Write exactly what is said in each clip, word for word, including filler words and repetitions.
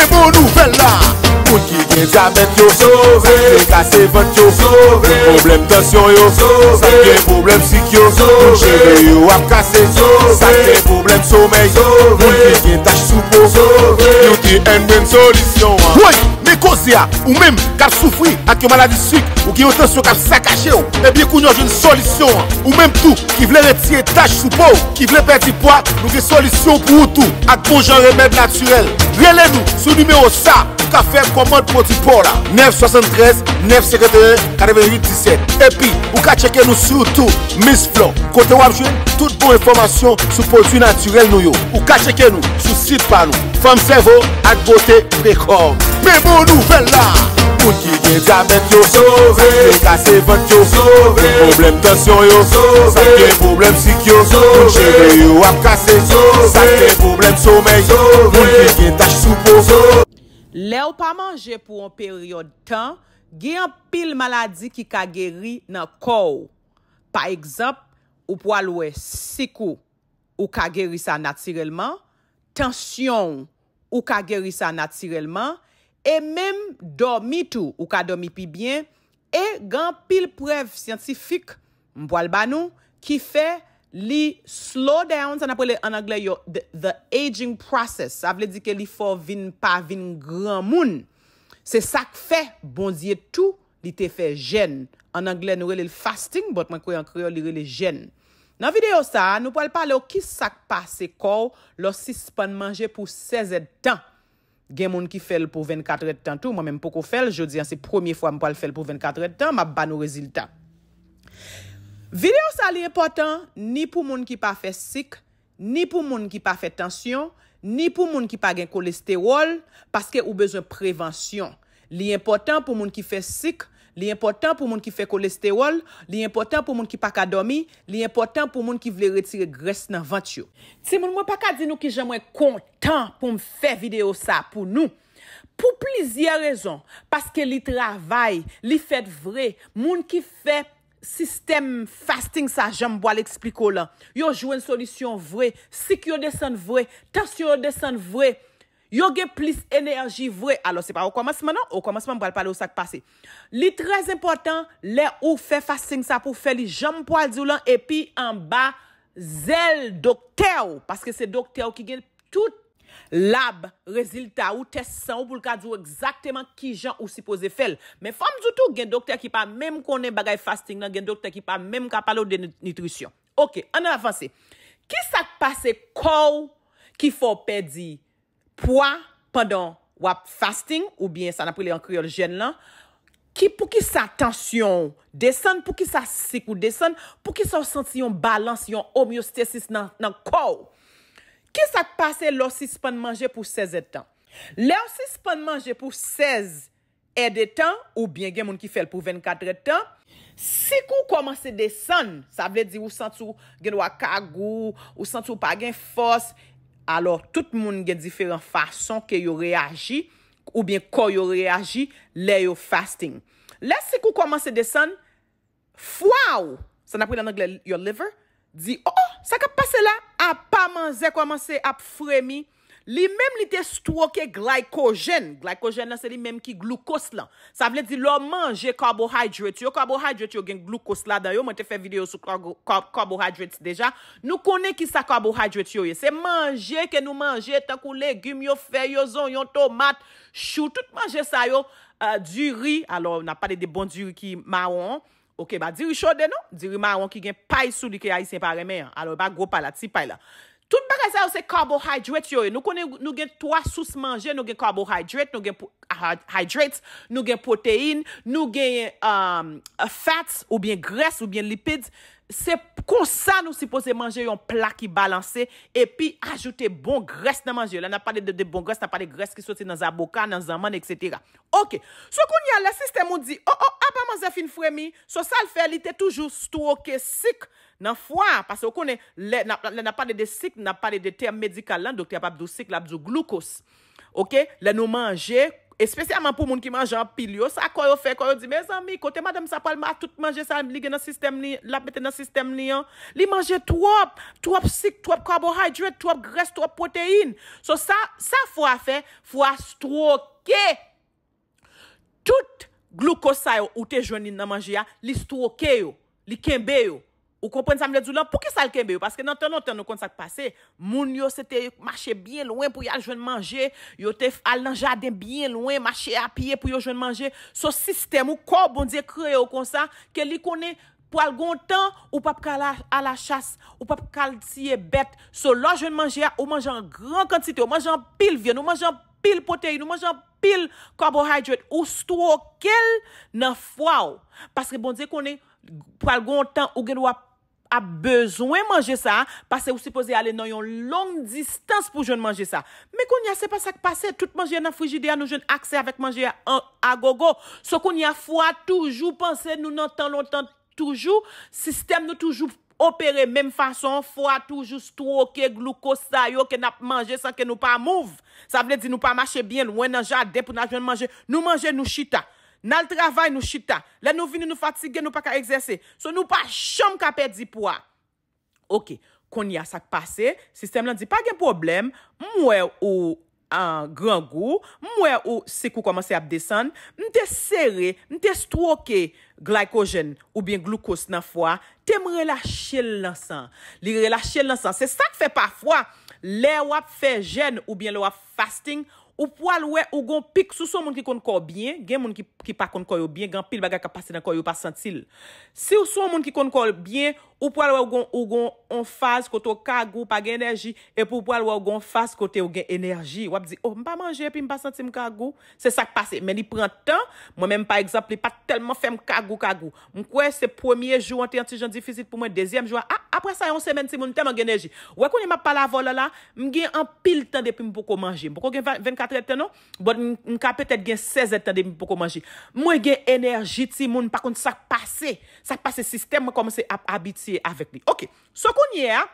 Bon nouvèl la, moun ki gen dyabèt yo sove, moun kase vant yo sove, moun pwoblèm tansyon yo sove, moun gen pwoblèm sik yo sove, moun cheve yo ap kase sove, moun gen pwoblèm somèy sove, moun ki gen tach sou po sove. Beauty and Brain solisyon an. Woy, men koze a, ou menm k ap soufri ak yon maladi sik, ou gen yon tansyon k ap sakaje w, ebyen kounye a w jwenn solisyon an. Ou menm tou ki vle retire tach sou po w, ki vle pèdi pwa, nou gen solisyon pou ou tou ak bon jan remèd natirèl. Rele nou sou nimewo sa pou ka fè kòmand pwodui pa w la, nèf swasanntrèz nèf senkanteyen katrevenwit disèt. Epi, ou ka tcheke nou sou YouTube, Miss Flore, kote w ap jwenn tout bon enfòmasyon sou pwodui natirèl nou yo. Ou ka tcheke nou sou sit pa nou, fanm sèvo ak bote prekò. Men bon nouvèl la! Moun ki gen dyabèt yo sove, moun kase vant yo sove, moun pwoblèm tansyon yo sove, moun gen pwoblèm sik yo sove, moun cheve yo ap kase sove, moun gen pwoblèm somèy sove, moun ki gen tach sou po sove. Lè w pa manje pou yon peryòd tan, gen anpil maladi ki ka geri nan kò w. Pa egzanp, ou pral wè sik ou, ou ka geri sa natirèlman, tansyon w, ou ka geri sa natirèlman, e menm dòmi tou, ou ka dòmi pi byen, e gen anpil prèv syantifik m pral ba nou ki fè li slow down, sa n ap rele an anglè yo the, the aging process. Sa vle di ke li fè w vin pa vin granmoun. Se sa k fè Bondye tou li te fè jèn. An anglè, nou rele l fasting, but mwen kwè an kreyòl, li rele jèn. Nan videyo sa a, nou pral pale w ki sa k pase kò w lè w sispann manje pou sèz èdtan. Gen moun ki fè l pou vennkat èdtan tou. Mwen menm, m poko fè l. Jodi a, se premye fwa m pral fè l pou vennkat èdtan. M ap ba nou rezilta. Videyo sa a, li enpòtan ni pou moun ki pa fè sik, ni pou moun ki pa fè tansyon, ni pou moun ki pa gen kolestewòl, paske ou bezwen prevansyon. Li enpòtan pou moun ki fè sik, li enpòtan pou moun ki fè kolestewòl, li enpòtan pou moun ki pa ka dòmi, li enpòtan pou moun ki vle retire grès nan vant yo. Timoun, mwen pa ka di nou kijan mwen kontan pou m fè videyo sa pou nou. Pou plizyè rezon, paske li travay, li fèt vre, moun ki fè sistèm fasting sa, jan m pral eksplike w lan, yo jwenn solisyon vre, sik yo desann vre, tansyon yo desann vre, yo gen plis enèji vre. Alò, se pa okòmansman non, okòmansman m pral pale w sa k pase. Li trè enpòtan lè ou fè fasting sa pou w fè li jan m pral di w lan, epi anba zèl doktè w, paske se doktè w ki gen tout lab, rezilta ou, tès san ou, pou l ka di w egzakteman kijan ou sipoze fè l. Men fò m di w tou, gen doktè ki pa menm konnen bagay fasting nan, gen doktè ki pa menm ka pale w de nit-, nitrisyon. Oke, ann avanse. Ki sa k pase kò w ki fè w pèdi pwa pandan w ap fasting, oubyen sa n ap rele an kreyòl jèn lan? Ki, poukisa tansyon w desann? Poukisa sik ou desann? Poukisa w santi yon balans, yon omeostasis nan, nan kò w? Ki sa k pase lè w sispann manje pou sèz èdtan? Lè w sispann manje pou sèz èdtan, oubyen gen moun ki fè l pou vennkat èdtan, sik ou kòmanse desann, sa vle di ou santi w gen dwa kagou, ou santi w pa gen fòs. Alò, tout moun gen diferan fason ke yo reyaji, oubyen kò yo reyaji lè yo fasting. Lè sik ou kòmanse desann, fwa w, sa n ap rele an anglè your liver, di, "Oh, oh, sa k ap pase la?" Apa manzè kòmanse ap fremi. Li menm li te stwoke glycogen. Glycogen lan se li menm ki glucose lan. Sa vle di lè w manje carbohydrate yo, carbohydrate yo gen glucose ladan yo. Mwen te fè videyo sou carbo-, car-, carbohydrates deja. Nou konnen ki sa carbohydrate yo ye. Se manje ke nou manje, tankou legim yo, fèy yo, zonyon, tomat, chou, tout manje sa yo, euh, diri. Alò, n ap pale de bon diri ki mawon an. Oke, pa diri chode non, diri mawon ki gen pay sou li ke Ayisyen pa renmen an. Alò, e pa gwo pay la, ti pay la. Tout bagay sa yo se carbohydrate yo ye. Nou konnen nou gen twa sous manje, nou gen carbohydrate, nou gen po-, hy-, hydrates, nou gen pwoteyin, nou gen, um, fats oubyen grès oubyen lipids. Se konsa nou sipoze manje yon pla ki balanse epi ajoute bon grès nan manje. Lè n ap pale de, de bon grès, n ap pale grès ki soti nan zaboka, nan zanmann, etsetera. Oke. So kounye a, lè sistèm ou di, "Oh, oh, apa manzè fin fremi." So sa l fè, li te toujou stwoke sik nan fwa a. Paske ou konnen, lè n ap, lè n ap pale de sik, n ap pale de tèm medikal lan, doktè a p ap di w sik, l ap di w glucose. Oke? Lè nou manje, espesyalman pou moun ki manje anpil yo, sa kò yo fè, kò yo di, mezanmi, kote madanm sa pral ma tout manje sa li gen nan sistèm li, l ap mete nan sistèm li an? Li manje twòp, twòp sik, twòp carbohydrate, twòp grès, twòp pwoteyin. So sa, sa fwa a fè, fwa a stwoke tout gloukòz sa yo ou te jwenn li nan manje a, li stwoke yo, li kenbe yo. Ou konprann sa m vle di w lan? Poukisa l kenbe yo? Paske nan tan lontan, nou konn sa k pase. Moun yo se te mache byen lwen pou y al jwenn manje. Yo te al nan jaden byen lwen, mache apye pou yo jwenn manje. So sistèm ou, kò w, Bondye kreye w konsa, ke li konnen pral gon tan ou p ap ka al a, alachas, ou p ap ka al tiye bèt. So lè w jwenn manje a, ou manje an gran kantite, ou manje anpil vyann, ou manje anpil pwoteyin, ou manje anpil carbohydrate, ou stwoke l nan fwa w. Paske Bondye konnen pral gon tan ou gen dwa ap bezwen manje sa, paske ou sipoze ale nan yon long distans pou jwenn manje sa. Men kounye a, se pa sa k pase. Tout manje nan frijidè a, nou jwenn aksè avèk manje a an, agogo. So kounye a, fwa a toujou panse nou nan tan lontan toujou, sistèm nou toujou opere menm fason, fwa a toujou stwoke gloukòz sa yo ke n ap manje san ke nou pa move. Sa vle di nou pa mache byen lwen nan jaden pou n al jwenn manje. Nou manje, nou chita. N al travay, nou chita. Lè nou vini, nou fatige, nou pa ka egzèse. So, nou pa janm ka pèdi pwa. Oke, kounye a sa k pase, sistèm lan di, pa gen pwoblèm, m wè ou an grangou, m wè ou sik ou kòmanse ap desann, m te sere, m te stwoke glycogen oubyen gloukòz nan fwa, te m relache l nan san. Li relache l nan san. Se sa k fè pafwa, lè w ap fè jèn oubyen lè w ap fasting, ou pral wè ou gon pik. Si w se yon moun ki konn kò w byen, gen moun ki, ki pa konn kò yo byen, gen anpil bagay k ap pase nan kò yo, yo pa santi l. Si w se yon moun ki konn kò w byen, ou pral wè ou gon, ou gon on faz kote w ka gou, pa gen enèji, epi ou pral wè ou gon faz kote w gen enèji. W ap di, oh, m pa manje epi m pa santi m ka gou. Se sa k pase. Men li pran tan. Mwen menm, pa egzanp, li pa t tèlman fè m ka gou, ka gou. M kwè se premye jou an te yon ti jan difisil pou mwen. Dezyèm jou a, a, apre sa, yon semèn, timoun, m tèlman gen enèji. Ou wè kounye a m ap pale avè w la, la, m gen anpil tan depi m poko manje. M poko gen vennkat èdtan non, but m, m ka petèt gen sèz èdtan depi m poko manje. Mwen gen enèji, timoun, m pa konn sa k pase. Sa k pase, sistèm mwen kòmanse ap abitye avèk li. Oke, so kounye a,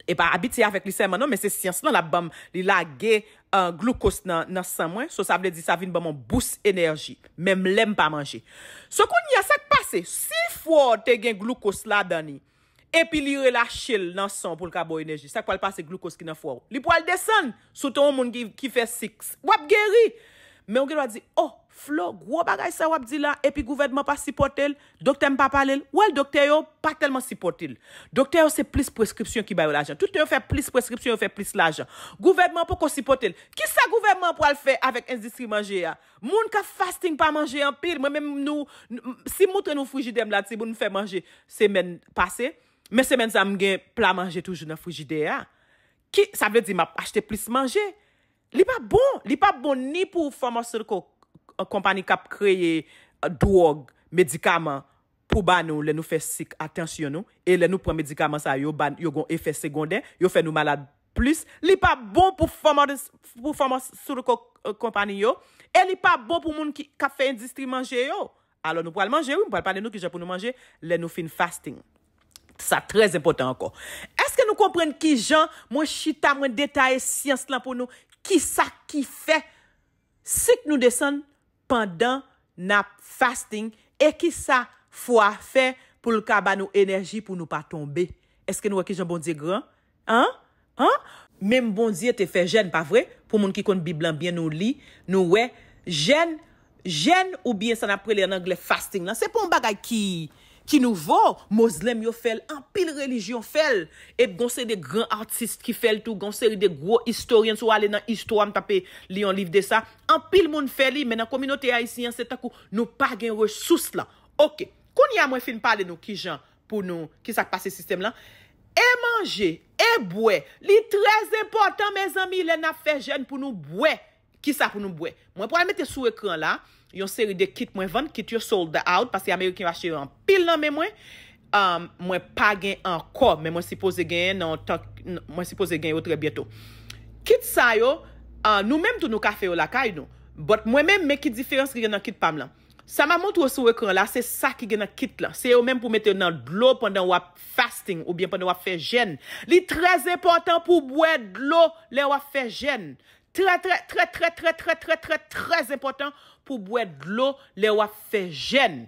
e pa abitye avèk li sèlman non, men se syans lan l ap ban m, li lage, uh, gloukòz nan, nan san mwen. So, sa vle di sa vin ban m yon bous enèji, menm lè m pa manje. So, kounye a, sa k pase? Si fwa w te gen gloukòz ladan li, epi li relache l nan san w pou l ka ba w enèji, sa k pral pase? Gloukòz ki nan fwa w, li pral desann. Si w te yon moun ki, ki fè sik, w ap geri. Men w gen dwa di, oh, Flo, gwo bagay sa w ap di la, epi gouvènman pa sipòte l, doktè m pa pale l. Well, doktè yo pa tèlman sipòte l. Doktè yo se plis preskripsyon ki ba yo lajan. Tout tan yo fè plis preskripsyon, yo fè plis lajan. Gouvènman poko sipòte l. Kisa gouvènman an pral fè avèk endistri manje a? Moun k ap fasting pa manje anpil. Mwen menm, nou, n-, si m moutre nou frijidè m la, timoun, m fè manje semèn pase. Men semèn sa, m gen pla manje toujou nan frijidè a. Ki, sa vle di m ap achte plis manje. Li pa bon. Li pa bon ni pou pharmaceutical, uh, company k ap kreye, uh, dwòg, medikaman pou ba nou lè nou fè sik a tansyon nou. E lè nou pran medikaman sa yo, ba, yo gon efè segondè, yo fè nou malad plis. Li pa bon pou pharma-, pou pharmaceutical, uh, company yo. E li pa bon pou moun ki, k ap fè endistri manje yo. Alò, nou pral manje, wi, m pral pale nou kijan pou nou manje lè nou fin fasting. Sa trè enpòtan ankò. Èske nou konprann kijan mwen chita, mwen detaye syans lan pou nou? Kisa ki fè sik nou desann pandan n ap fasting? E kisa fwa fè pou l ka ba nou enèji pou nou pa tonbe? Èske nou wè kijan Bondye gran? An? An? Menm Bondye te fè jèn, pa vre? Pou moun ki konn Bib lan byen, nou li, nou wè, jèn, jèn oubyen sa n ap rele ann anglè fasting lan, se pa yon bagay ki, ki nouvo. Mozlenm yo fè l, anpil relijyon fè l. E gon seri de gran atis ki fè l tou, gon seri de gwo istoryen. Si w ale nan istwa, m t ape li yon liv de sa. Anpil moun fè li, men nan kominote ayisyen an, se tankou nou pa gen resous lan. Oke. Kounye a mwen fin pale nou kijan pou nou, kisa k pase sistèm lan. E manje, e bwè. Li trè enpòtan, mezanmi, lè n ap fè jèn pou nou bwè. Kisa pou nou bwè? Mwen pral mete sou ekran la yon seri de kit mwen vann, kit yo sold out, paske Ameriken yo achte yo anpil nan men mwen. Um, mwen pa gen ankò, men mwen sipoze genyen nan yon tan, mwen sipoze gen yo trè byento. Kit sa yo, uh, nou menm tou nou ka fè yo lakay nou. But mwen menm, men ki diferans ki gen nan kit pa m lan. Sa m ap montre w sou ekran la, se sa ki gen nan kit lan. Se yo menm pou mete yo nan dlo pandan w ap fasting oubyen pandan w ap fè jèn. Li trè enpòtan pou w bwè dlo lè w ap fè jèn. trè trè trè trè trè trè trè trè trè enpòtan pou bwè dlo lè w ap fè jèn.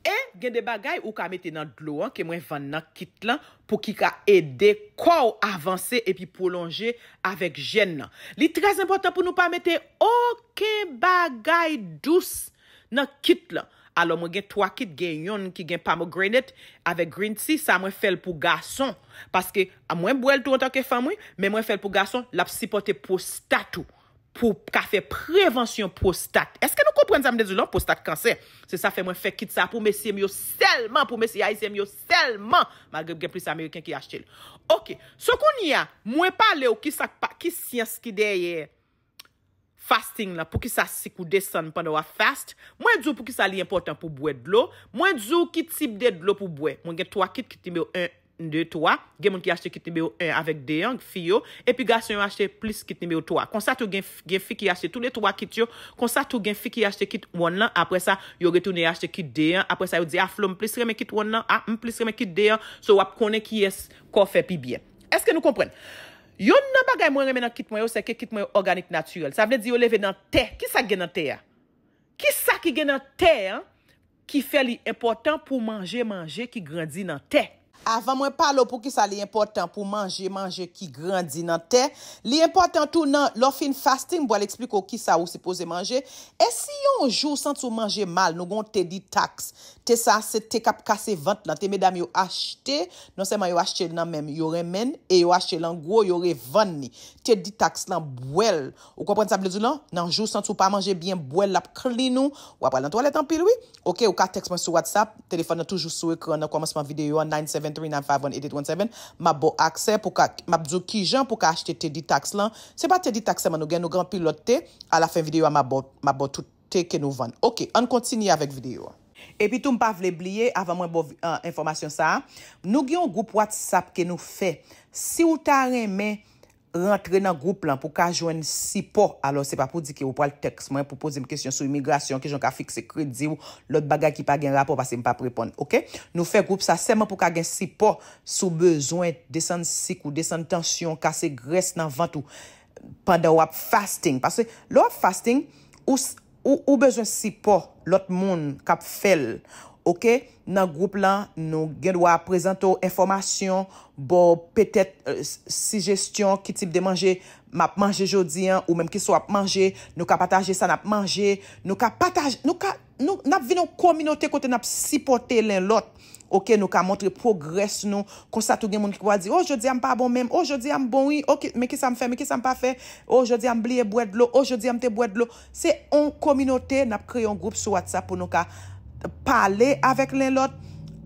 E gen de bagay ou ka mete nan dlo an ke mwen vann nan kit lan pou ki ka ede kò w avanse epi pwolonje avèk jèn nan. Li trè enpòtan pou nou pa mete okenn bagay dous nan kit lan. Alò, mwen gen twa kit, gen yonn ki gen pomegranate avèk green tea, sa mwen fè l pou gason. Paske mwen bwè l tou antanke fanm, wi, men mwen fè l pou gason, l ap sipòte pwostat ou, pou ka fè prevansyon pwostat. Èske nou konprann sa m te di w lan? Pwostat kansè. Se sa fè mwen fè kit sa pou mesye m yo sèlman, pou mesye ayisyen m yo sèlman, malgre gen plis ameriken ki achte l. Oke, so kounye a, mwen pale w ki sa k pa, ki syans ki dèyè fasting lan, poukisa sik ou desann pandan w ap fast, mwen di w poukisa li enpòtan pou bwè dlo, mwen di w ki tip de dlo pou bwè. Mwen gen twa kit, kit nimewo en, de, twa. Gen moun ki achte kit nimewo en avèk de an, fi yo, epi gason yo achte plis kit nimewo twa. Konsa tou gen, gen fi ki achte tou le twa kit yo, konsa tou gen fi ki achte kit one lan, apre sa, yo retounen achte kit de an, apre sa, yo di, a Flo, m plis renmen kit one lan, a, m plis renmen kit de an, so w ap konnen kiyès kò fè pi byen. Èske nou konprann? Yonn nan bagay mwen renmen nan kit mwen yo, se ke kit mwen yo òganik natirèl. Sa vle di yo leve nan tè. Ki sa k gen nan tè a? Ki sa ki gen nan tè a ki fè li enpòtan pou manje manje ki grandi nan tè? Avan mwen pale w poukisa li enpòtan pou manje manje ki grandi nan tè, li enpòtan tou nan lè w fin fasting, m pral eksplike w kisa ou sipoze manje. E si yon jou w santi w manje mal, nou gen yon te detox. Te sa a se te k ap kase vant lan. Te medam yo achte, non sèlman yo achte l nan men m, yo renmen l, e yo achte l an gwo, yo revann li. Te detox lan, bwè l. Ou konprann sa m vle di w lan? Nan jou w santi w pa manje byen, bwè l, l ap clean ou. W ap al nan twalèt anpil, wi. Oke, ou ka tèks mwen sou WhatsApp. Telefòn nan toujou sou ekran nan kòmansman videyo an, nine seven three nine five one eight eight one seven. M ap ba w aksè pou ka, m ap di w kijan pou ka achte te detox lan. Se pa te detox sèlman nou gen, nou gen anpil lòt te. Alafen videyo a, m ap ba w, m ap ba w tout te ke nou vann. Oke, ann kontinye avèk videyo a. Epi tou, m pa vle bliye, avan mwen ba w, ah, enfòmasyon sa a, nou gen yon gwoup WhatsApp ke nou fè. Si w ta renmen rantre nan gwoup lan pou ka jwenn sipò, alò se pa pou di ke w pral tèks mwen pou poze m kesyon sou imigrasyon, kijan w ka fikse kredi w, lòt bagay ki pa gen rapò, paske m p ap reponn, oke? Nou fè gwoup sa sèlman pou ka gen sipò si w bezwen desann sik ou, desann tansyon, kase grès nan vant ou pandan w ap fasting. Paske lè w ap fasting, ou, ou, ou bezwen sipò lòt moun k ap fè l. Oke? Nan gwoup lan, nou gen dwa prezante w enfòmasyon, ba w petèt, eh, s-, sijesyon, ki tip de manje m ap manje jodi an, ou menm kisa w ap manje, nou ka pataje sa n ap manje, nou ka pataje, nou ka, nou, n ap vin yon kominote kote n ap sipòte len lòt. Oke, nou ka montre pwogrès nou. Konsa tou gen moun ki pral di, "O, jodi a m pa bon menm. O, jodi a m bon wi. Oke, men kisa m fè, men kisa m pa fè. O, jodi a m bliye bwè dlo. O, jodi a m te bwè dlo." Se yon kominote, n ap kreye yon gwoup sou WhatsApp pou nou ka pale avèk len lòt,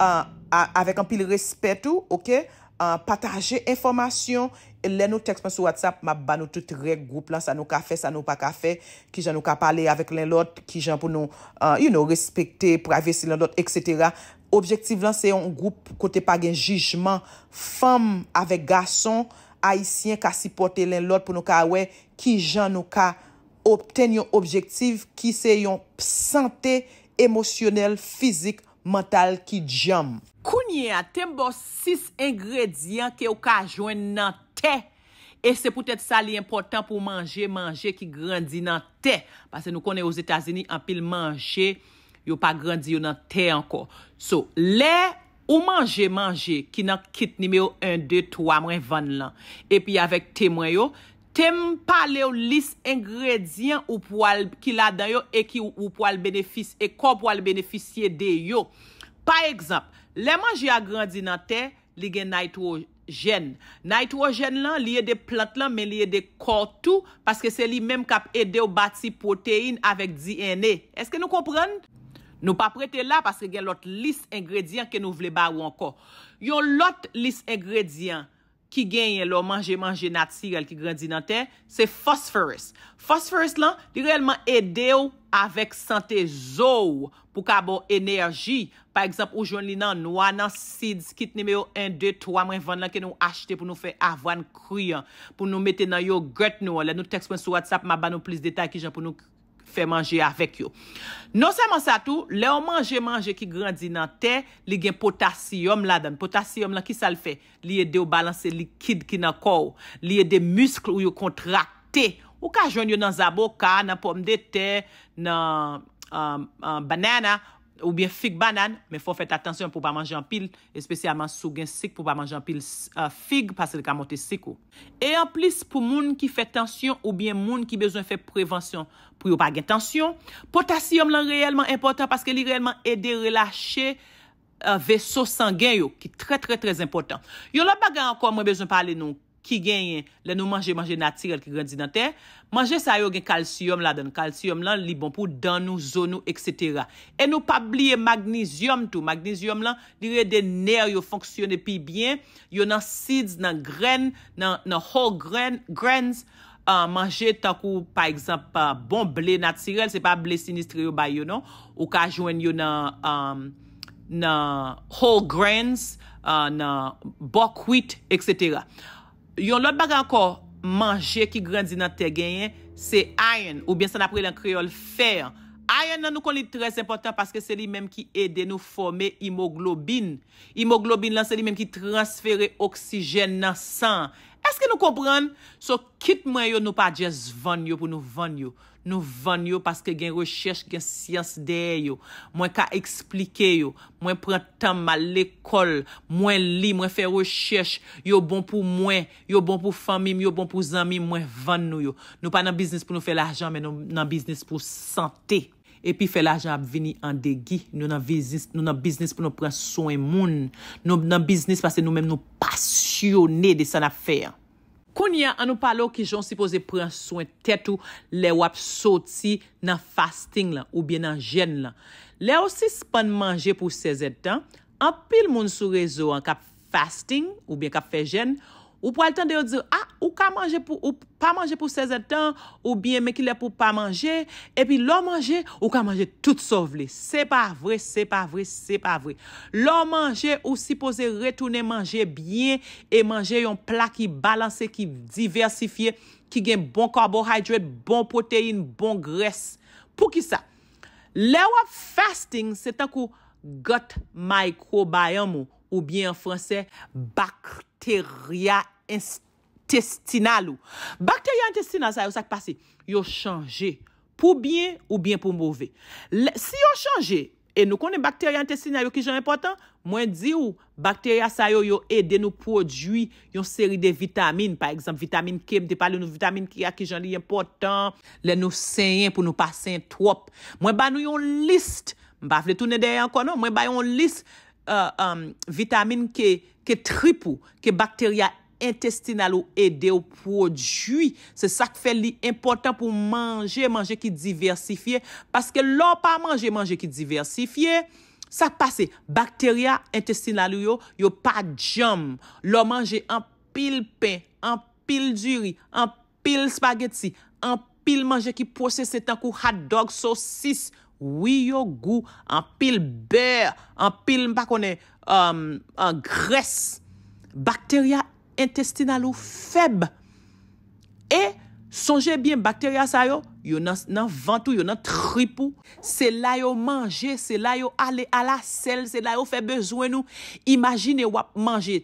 ah, a-, avèk anpil respè tou, oke? Ah, pataje enfòmasyon. Lè nou tèks mwen sou WhatsApp, m ap ba nou tout règ gwoup lan, sa nou ka fè, sa nou pa ka fè, kijan nou ka pale avèk len lòt, kijan pou nou, ah, you know, respekte privacy len lòt, etsetera. Objektif lan se yon gwoup kote pa gen jijman, fanm avèk gason ayisyen ka sipòte len lòt pou nou ka wè kijan nou ka obtenn yon objektif ki se yon sante emosyonèl, fizik, mantal ki djanm. Kounye a, te m ba w sis engredyan ke w ka jwenn nan tè. E se poutèt sa li enpòtan pou w manje manje ki grandi nan tè. Paske nou konnen Ozetazini, anpil manje, yo pa grandi yo nan tè ankò. So, lè ou manje manje ki nan kit nimewo en, de, twa mwen vann lan, epi avèk te mwen yo, te m pale w lis engredyan ou pwal, ki ladan yo e ki ou pwal benefis-, e kò w pwal benefisye de yo. Pa egzanp, lè manje a grandi nan tè, li gen naytwojèn. Naytwojèn lan, li ede plant lan, men li ede kò w tou, paske se li menm k ap ede w bati pwoteyin avèk D N A. Èske nou konprann? Nou p ap rete la, paske gen lòt lis engredyan ke nou vle ba ou ankò. Yon lòt lis engredyan ki genyen lè w manje manje natirèl ki grandi nan tè, se phosphorus. Phosphorus lan, li reyèlman ede w avèk sante zo w pou ka ba w enèji. Pa egzanp, ou jwenn li nan nwa, nan seeds, kit nimewo en, de, twa mwen vann lan ke nou achte pou nou fè avwàn kri an, pou nou mete nan yogurt nou an. Lè nou tèks mwen sou WhatsApp, m ap ba nou plis detay kijan pou nou fè manje avèk yo. Non sèlman sa tou, lè w manje manje ki grandi nan tè, li gen potasiyòm ladan l. Potasiyòm lan, kisa l fè? Li ede w balanse likid ki nan kò w. Li ede misk ou yo kontrakte. Ou ka jwenn yo nan zaboka, nan pòmdetè, nan um, um, banana, oubyen fig bannan, men fò w fè atansyon pou w pa manje anpil, espesyalman si w gen sik, pou w pa manje anpil uh, fig, paske li ka monte sik ou. E anplis, pou moun ki fè tansyon oubyen moun ki bezwen fè prevansyon pou yo pa gen tansyon, potasyòm lan reyèlman enpòtan paske li reyèlman ede relache uh, veso sangen yo, ki trè, trè, trè enpòtan. Yon lòt bagay ankò mwen bezwen pale nou, ki genyen lè nou manje manje natirèl ki grandi nan tè. Manje sa yo gen kalsiyòm ladan l. Kalsiyòm lan, li bon pou dan nou, zo nou, etsetera. E nou p ap bliye magnizyòm tou. Magnizyòm lan, li ede nè yo fonksyone pi byen. Yo nan seeds, nan grenn, nan, nan whole grain, grains. Uh, manje tankou, pa egzanp, uh, bon ble natirèl, se pa ble sinistre yo bay yo non. Ou ka jwenn yo nan, um, nan whole grains, uh, nan buckwheat, etsetera. Yon lòt bagay ankò, manje ki grandi nan tè genyen, se iron, oubyen sa n ap rele an kreyòl fè an. Iron nan nou konn li trè enpòtan paske se li menm ki ede nou fòme imoglobin. Imoglobin lan se li menm ki transfere oksijèn nan san an. Èske nou konprann? So, kit mwen yo, nou pa just vann yo pou nou vann yo. Nou vann yo paske gen rechèch, gen syans dèyè yo. Mwen ka eksplike yo. Mwen pran tan m al lekòl. Mwen li, mwen fè rechèch. Yo bon pou mwen, yo bon pou fanmi m, yo bon pou zanmi m. Mwen vann nou yo. Nou pa nan biznis pou nou fè lajan, men nou nan biznis pou sante. Epi fè lajan ap vini an degi. Nou nan biznis, nou nan biznis pou nou pran swen moun. Nou nan biznis paske nou menm nou pasyone de sa n ap fè an. Kounye a, an nou pale w kijan w sipoze pran swen tèt ou lè w ap soti nan fasting lan oubyen nan jèn lan. Lè w sispann manje pou sèzèdtan, anpil moun sou rezo an k ap fasting oubyen k ap fè jèn, ou pral tande yo di, a, ou ka manje pou, ou pa manje pou sèzèdtan, oubyen men kilè pou w pa manje, epi lè w manje, ou ka manje tout sa w vle. Se pa vre, se pa vre, se pa vre. Lè w manje, ou sipoze retounen manje byen e manje yon pla ki balanse, ki divèsifye, ki gen bon carbohydrate, bon pwoteyin, bon grès. Poukisa? Lè w ap fasting, se tankou gut microbiome ou, oubyen an fransè, bacteria intestinal ou. Bacteria intestinal sa yo, sa k pase? Yo chanje. Pou byen oubyen pou move. Lè, si yo chanje, e nou konnen bacteria intestinal yo kijan enpòtan, mwen di w, bacteria sa yo, yo ede nou pwodui yon seri de vitamin. Pa egzanp, vitamin K, m te pale nou vitamin K a, kijan li enpòtan lè nou senyen pou nou pa senyen twòp. Mwen ba nou yon lis. M pa vle tounen dèyè ankò non. Mwen ba yon lis uh, um, vitamin ke, ke trip ou, ke bacteria intestinal ou ede w pwodui. Se sa k fè li enpòtan pou w manje manje ki divèsifye. Paske lè w pa manje manje ki divèsifye, sa k pase? Bacteria intestinal ou yo, yo pa djanm. Lè w manje anpil pen, anpil diri, anpil spaghetti, anpil manje ki pwosese tankou hot dog, sosis, wi yo gou, anpil bè, anpil m pa konnen um, uh, grès. Bacteria intestinal ou fèb. E sonje byen, bacteria sa yo, yo nan, nan vant ou, yo nan trip ou. Se la yo manje, se la yo ale alasèl, se la yo fè bezwen nou. Imajine w ap manje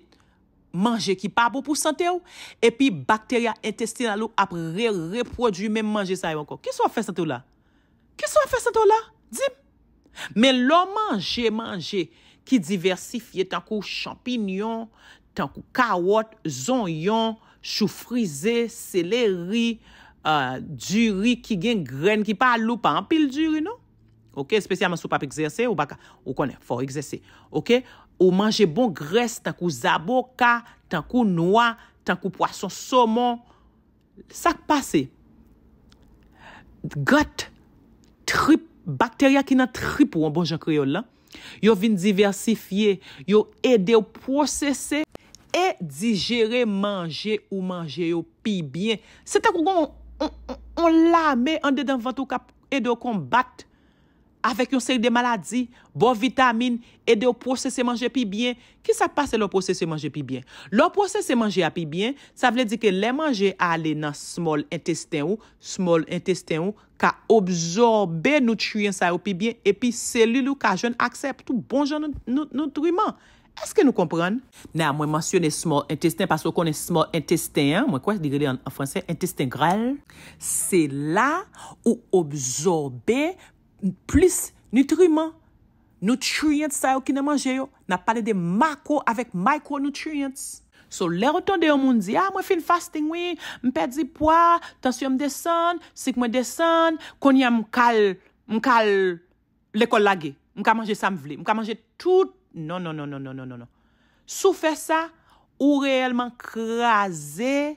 manje ki pa bon pou sante w, epi bacteria intestinal ou ap re repwodui menm manje sa yo ankò. Kisa w ap fè sante w la? Kisa w ap fè sante w la? Di m. Men lè w manje manje ki divèsifye tankou chanpinyon, tankou kawòt, zonyon, chou frize, seleri, uh, diri ki gen grenn ki pa lou, pa anpil diri non. Oke, espesyalman si w p ap egzèse, ou pa ka, ou konnen, fò w egzèse. Oke, ou manje bon grès tankou zaboka, tankou nwa, tankou pwason somon. Sa k pase? Gut, trip, bakterya ki nan trip ou an bon jan kreyòl la, yo vin divèsifye, yo ede w pwosese e dijere manje ou manje yo pi byen. Se tankou gen yon, yon, yon, yon lame andedan vant ou k ap ede w konbat avèk yon seri de maladi, ba w vitamin, ede w pwosese manje pi byen. Kisa k pase lè w pwosese manje pi byen? Lè w pwosese manje a pi byen, sa vle di ke lè manje ale nan small intestine ou, small intestine ou ka absòbe nutrients sa yo pi byen, epi selil ou ka jwenn aksè a tout bon jan nou, nou, nutriman. Èske nou konprann? Nan mwen mansyone small intestine paske w konnen small intestine an, mwen kwè li rele an, an franse intestin grèl. Se la ou absòbe plis nitriman, nutrients sa yo ki nan manje yo. N ap pale de macro avèk micronutrients. So, lè w tande yon moun di, ah, mwen fin fasting, wi, m pèdi pwa, tansyon m desann, sik mwen desann, kounye a m kal, m kal lekòl lage. M ka manje sa m vle. M ka manje tout. Non, non, non, non, non, non, non, non. Si w fè sa, ou reyèlman kraze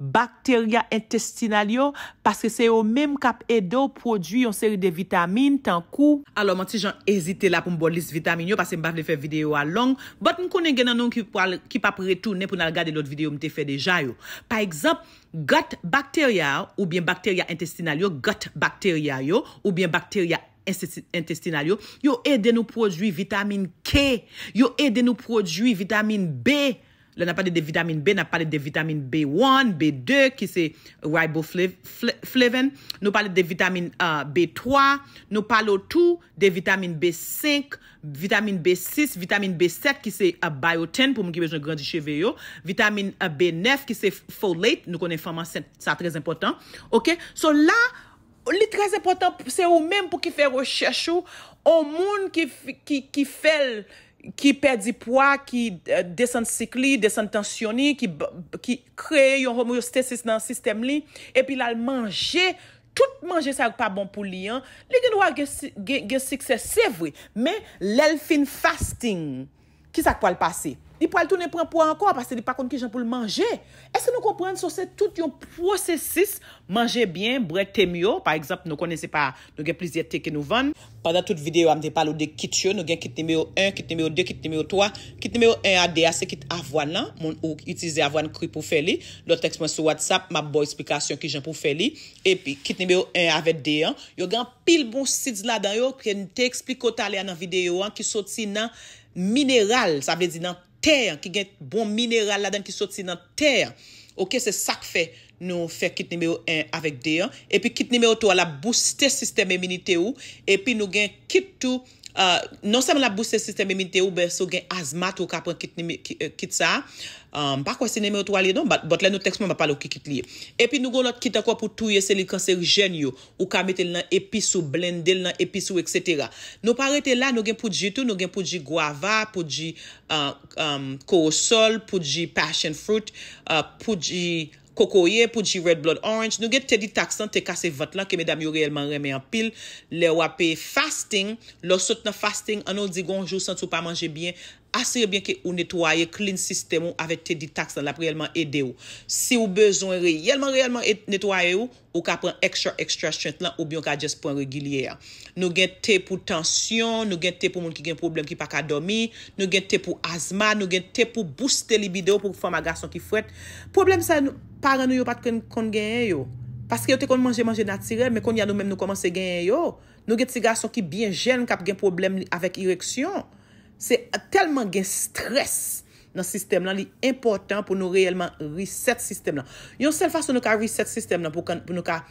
bakterya entestinal yo, paske se yo menm k ap ede w pwodui yon seri de vitamin, tankou. Alò, m an ti jan ezite la pou m ba w lis vitamin yo, paske m pa vle fè videyo a long, but m konnen gen nan nou ki pral, ki p ap retounen pou n al gade lòt videyo m te fè deja yo. Pa egzanp, gut bakterya oubyen bakterya entestinal yo, gut bakterya yo, oubyen bakterya entestinal yo, yo ede nou pwodui vitamin K, yo ede nou pwodui vitamin B. Lè n ap pale de vitamin B, n ap pale de vitamin B one, B two, ki se riboflavin. Nou pale de vitamin uh, B twa, nou pale tou de vitamin B senk, vitamin B sis, vitamin B sèt, ki se uh, biotin, pou moun ki bezwen grandi cheve yo, vitamin uh, B nèf, ki se folate, nou konnen fanm ansent, sa trè enpòtan. Oke? So la, li trè enpòtan, se ou menm pou ki fè rechèch ou, on moun ki, ki, ki fè l, ki pèdi pwa, ki uh, desann sik li, desann tansyon li, ki, ki kreye yon homeostasis nan sistèm li, epi l al manje tout manje sa yo k pa bon pou li an, li gen dwa gen, gen, gen siksè, se vre. Men, lè l fin fasting, ki sa k pral pase? Li pral tounen pran pwa ankò, paske li pa konn kijan pou l manje. Èske nou konprann? So, se tout yon pwosesis. Manje byen, bwè te m yo. Pa egzanp, nou konnen se pa, nou gen plizyè te ke nou vann. Pandan tout videyo a, m te pale w de kit yo. Nou gen kit nimewo en, kit nimewo de, kit nimewo twa. Kit nimewo en a de a, se kit avwàn nan. Moun ou itilize avwàn kri pou fè li. Lòt tèks mwen sou WhatsApp, m ap ba w eksplikasyon kijan pou fè li. Epi, kit nimewo en avèk de an, yo gen anpil bon seeds ladan yo, ke m te eksplike w talè a nan videyo an, ki soti nan mineral, sa vle di nan tè an, ki gen bon mineral ladan ki soti nan tè an. Oke, se sa k fè nou fè kit nimewo en avèk de an. Epi kit nimewo twa la booste sistèm iminite ou. Epi nou gen kit tou, uh, non sèlman l ap booste sistèm iminite ou, men si w gen azma tou, ou ka pran kit, nime, ki, uh, kit sa a. Uh, m pa kwè se nimewo twa li ye non, but, but lè nou tèks mwen, m ap pale w ki kit li ye. Epi nou gen lòt kit ankò pou touye selil kanserijèn yo. Ou ka mete l nan epis ou, blende l nan epis ou, etsetera. Nou pa rete la, nou gen poud ji tou, nou gen poud ji gwava, poud ji uh, um, kowosòl, poud ji passion fruit, uh, poud ji kokoye, poud ji red blood orange. Nou gen te detox lan, te kase vant lan, ke medam yo reyèlman renmen anpil. Lè w ap fasting, lè w sot nan fasting, ann nou di gon jou w santi w pa manje byen, asire byen ke ou netwaye, clean sistèm ou avèk te detox lan, l ap reyèlman ede w. Si w bezwen reyèlman, reyèlman netwaye w, ou ka pran extra, extra strength lan, oubyen ou ka just pran regilye a. Nou gen te pou tansyon, nou gen te pou moun ki gen pwoblèm ki pa ka dòmi, nou gen te pou azma, nou gen te pou booste libido pou fanm ak gason ki frèt. Pwoblèm sa, paran nou yo pa t konn genyen yo. Paske yo te konn manje manje natirèl, men kounye a nou menm nou kòmanse genyen yo. Nou gen ti gason ki byen jèn k ap gen pwoblèm avèk ireksyon. Se tèlman gen strès nan sistèm lan, li enpòtan pou nou reyèlman reset sistèm lan. Yon sèl fason nou ka reset sistèm lan pou, pou nou ka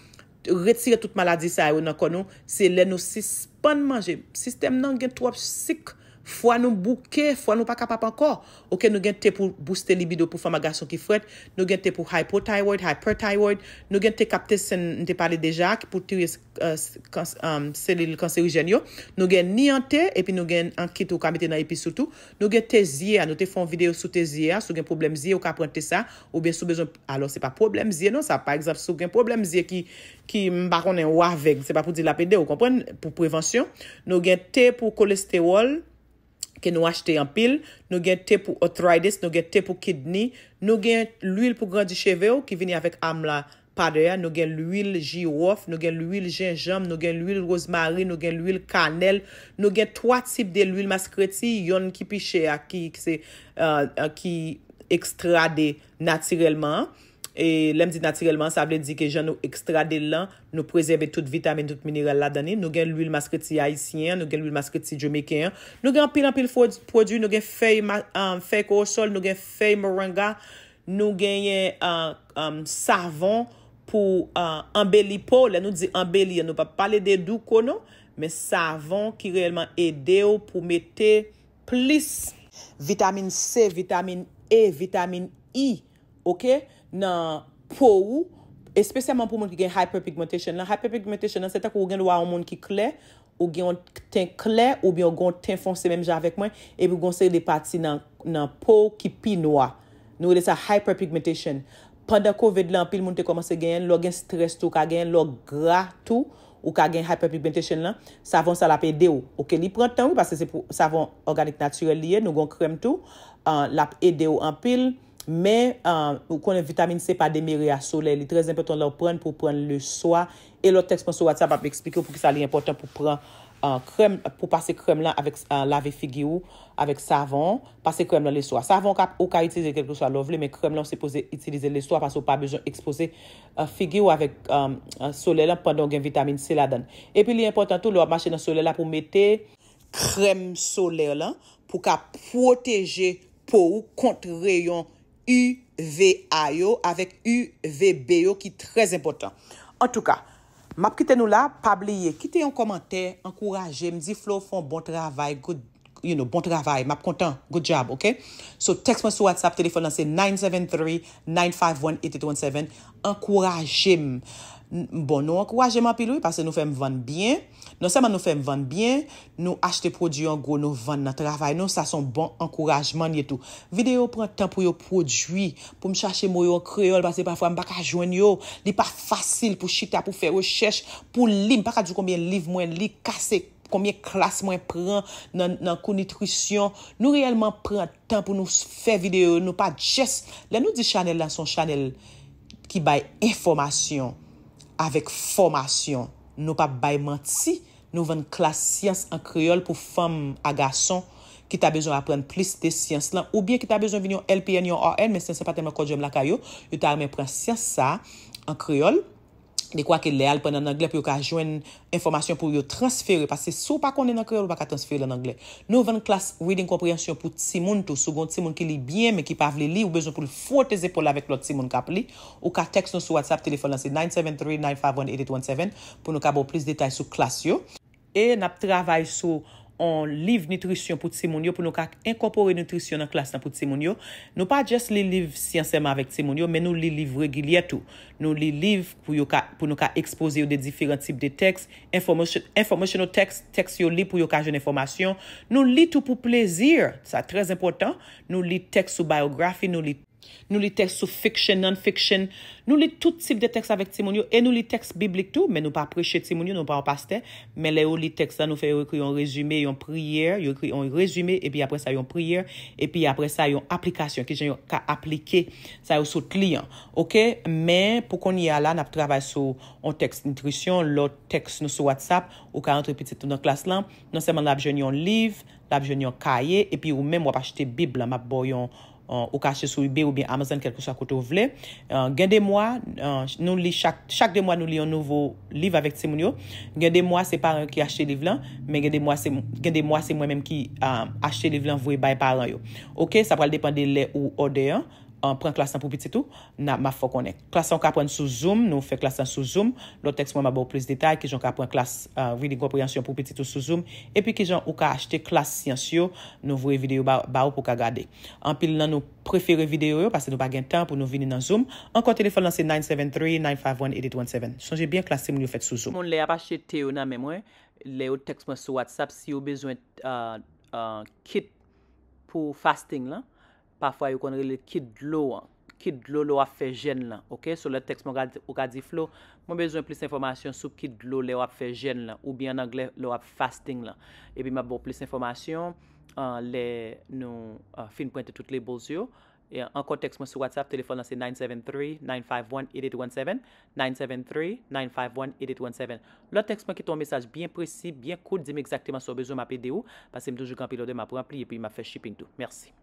retire tout maladi sa yo nan kò nou, se lè nou sispann manje. Sistèm nan gen twòp sik, fwa nou bouke, fwa nou pa kapab ankò. Oke, nou gen te pou booste libido pou fanm ak gason ki frèt, nou gen te pou hypothyroid, hyperthyroid, nou gen te k ap te sèn, m te pale deja, ki pou tire uh, kans, um, selil kanserijèn yo. Nou gen ni an te, epi nou gen an kit ou ka mete nan epis ou tou. Nou gen te zye a, nou te fè yon videyo sou te zye a. Si w gen pwoblèm zye, ou ka pran te sa. Oubyen si w bezwen, alò se pa pwoblèm zye non, sa. Pa egzanp, si w gen pwoblèm zye ki, ki m pa konnen ou avèg, se pa pou di l ap ede w, konprann? Pou prevansyon. Nou gen te pou kolestewòl, ke nou achte anpil. Nou gen te pou arthritis, nou gen te pou kidney, nou gen lwil pou grandi cheve w ki vini avèk amla powder a, nou gen lwil jiwòf, nou gen lwil jenjanm, nou gen lwil rozmari, nou gen lwil kanèl, nou gen twa tip de lwil maskreti, yonn ki pi chè a ki, ki se, uh, uh, ki ekstrade natirèlman an. E lè m di natirèlman, sa vle di ke jan nou ekstrade l lan, nou prezève tout vitamin, tout mineral ladan li. Nou gen lwil maskreti ayisyen an, nou gen lwil maskreti jamaiken an. Nou gen anpil, anpil fwod-, pwodui, nou gen fèy, ma-, um, fèy kowosòl, nou gen fèy moringa, nou genyen, uh, um, savon pou, uh, anbeli po. Lè nou di anbeli an, nou pa pale de douko non, men savon ki reyèlman ede w pou mete plis vitamin C, vitamin E, vitamin E, oke, nan po ou, espesyalman pou moun ki gen hyperpigmentation lan. Hyperpigmentation lan, se tankou ou gen dwa yon moun ki klè, ou gen yon ten klè, oubyen ou gen yon ten fonse menm jan avèk mwen, epi ou gen yon seri de pati nan, nan po w ki pi nwa. Nou rele sa hyperpigmentation. Pandan covid la, anpil moun te kòmanse genyen l, lè w gen strès tou, ou ka genyen l, lè w gra tou, ou ka gen hyperpigmentation lan. Savon sa l ap ede w. Oke, li pran tan wi, paske se pou savon òganik natirèl li ye, nou gen yon krèm tou. Ah, l ap ede w anpil. Men, ah, ou konnen vitamin C pa demere a solèy. Li trè enpòtan lè w pran l pou w pran l le swa. E lòt tèks mwen sou WhatsApp ap eksplike w poukisa li enpòtan pou pran, ah, krèm, pou pase krèm lan avèk, ah, lave figi w avèk savon. Pase krèm lan le swa. Savon ou ka, ou ka itilize kèlkeswa lè w vle, men krèm lan ou sipoze itilize le swa paske ou pa bezwen ekspoze, ah, figi w avèk, ah, ah, solèy lan pandan w gen vitamin C ladan l. Epi li enpòtan tou lè w ap mache nan solèy la pou w mete krèm solè lan pou ka pwoteje po ou kont reyon U V A yo avèk U V B yo ki trè enpòtan. Antouka, m ap kite nou la, pa bliye, kite yon kòmantè, ankouraje m, di Flo fè yon bon travay, good, you know, bon travay, m ap kontan, good job, oke? So, tèks mwen sou WhatsApp, telefòn nan se nine seven three, nine five one, eight eight one seven. Ankouraje m. N- Bon, nou ankouraje m anpil, wi, paske nou fè m vann byen. Non sèlman nou fè m vann byen, nou achte pwodui an gwo, nou vann nan travay nou, sa se yon bon ankourajman li ye tou. Videyo pran tan pou yo pwodui, pou m chache mo yo an kreyòl, paske pafwa m pa ka jwenn yo. Li pa fasil pou chita, pou fè rechèch, pou li. M pa ka di w konbyen liv mwen li, kase, konbyen klas mwen pran nan, nan kou nitrisyon. Nou reyèlman pran tan pou nou fè videyo yo, nou pa just, lè nou di chanèl la se yon chanèl ki bay enfòmasyon avèk fòmasyon. Nou p ap bay manti, nou vann klas syans an kreyòl pou fanm a gason ki ta bezwen aprann plis de syans lan, oubyen ki ta bezwen vin yon L P N, yon R N, men syans lan pa tèlman kòdjòm lakay yo, yo ta renmen pran syans sa a an kreyòl, dekwa ke lè y al pran l ann anglè pou yo ka jwenn enfòmasyon pou yo transfere, paske si w pa konnen nan kreyòl, ou pa ka transfere l ann anglè. Nou vann klas reading comprehension pou timoun tou. Si w gen yon timoun ki li byen, men ki pa vle li, ou bezwen pou l fwote zepòl avèk lòt timoun k ap li, ou ka tèks nou sou WhatsApp, telefòn lan se nine seven three, nine five one, eight eight one seven, pou nou ka ba w plis detay sou klas yo. E n ap travay sou yon liv nitrisyon pou timoun yo, pou nou ka enkòpore nitrisyon nan klas lan pou timoun yo. Nou pa just li liv syans sèlman avèk timoun yo, men nou li liv regilye tou. Nou li liv pou yo ka, pou nou ka ekspoze yo de diferan tip de tèks, information, informational text, tèks yo li pou yo ka jwenn enfòmasyon. Nou li tou pou plezi, sa trè enpòtan. Nou li tèks sou biyografi, nou li, nou li tèks sou fiction, non-fiction. Nou li tout tip de tèks avèk timoun yo e nou li tèks biblik tou, men nou pa preche timoun yo, nou pa yon pastè. Men lè yo li tèks la, nou fè yo ekri yon rezime, yon priyè, yo ekri yon rezime, epi apre sa yon priyè, epi apre sa yon aplikasyon, kijan yo ka aplike sa yo sot li an. Oke, men pou kounye a la, n ap travay sou yon tèks nitrisyon, lòt tèks nou sou WhatsApp, ou ka rantre pitit ou nan klas lan, non sèlman l ap jwenn yon liv, l ap jwenn yon kaye, epi ou menm w ap achte bib lan, m ap ba w yon, uh, ou ka achte sou eBay oubyen Amazon, kèlkeswa kote w vle. Uh, gen de mwa, uh, nou li chak, chak de mwa nou li yon nouvo liv avèk timoun yo. Gen de mwa se paran yo ki achte liv lan, men gen de mwa se, gen de mwa se mwen menm ki, uh, achte liv lan voye bay paran yo. Oke, sa pral depann de lè ou òdè an, uh, pran klas lan pou pitit ou, n a, m ap fè w konnen. Klas lan ou ka pran sou Zoom, nou fè klas lan sou Zoom. Lòt tèks mwen m ap ba w plis detay, kijan w ka pran klas, uh, reading comprehension pou pitit ou sou Zoom, epi kijan ou ka achte klas syans yo, nou voye videyo ba, ba ou pou w ka gade. Anpil nan nou prefere videyo yo, paske nou pa gen tan pou nou vini nan Zoom. Ankò, telefòn lan se nine seven three, nine five one, eight eight one seven. Sonje byen, klas timoun yo fèt sou Zoom. Moun lè y ap achte te yo nan men mwen, lè yo tèks mwen sou WhatsApp, si yo bezwen, uh, uh, kit pou fasting lan, pafwa yo konn rele kit dlo an. Kit dlo lè w ap fè jèn lan, oke? So, lè tèks mwen ou ka di, ou ka di, Flo, mwen bezwen plis enfòmasyon sou kit dlo lè w ap fè jèn lan, oubyen ann anglè, lè w ap fasting lan. Epi m ap ba w plis enfòmasyon, ah, lè nou, ah, fin prente tout labels yo. E ankò tèks mwen sou WhatsApp, telefòn lan se nine seven three, nine five one, eight eight one seven, nine seven three, nine five one, eight eight one seven. Lè w tèks mwen, kite yon mesaj byen presi, byen kout, di m egzakteman sa w bezwen, m ap ede w, paske m toujou gen anpil òdè m ap ranpli epi m ap fè shipping tou. Mèsi.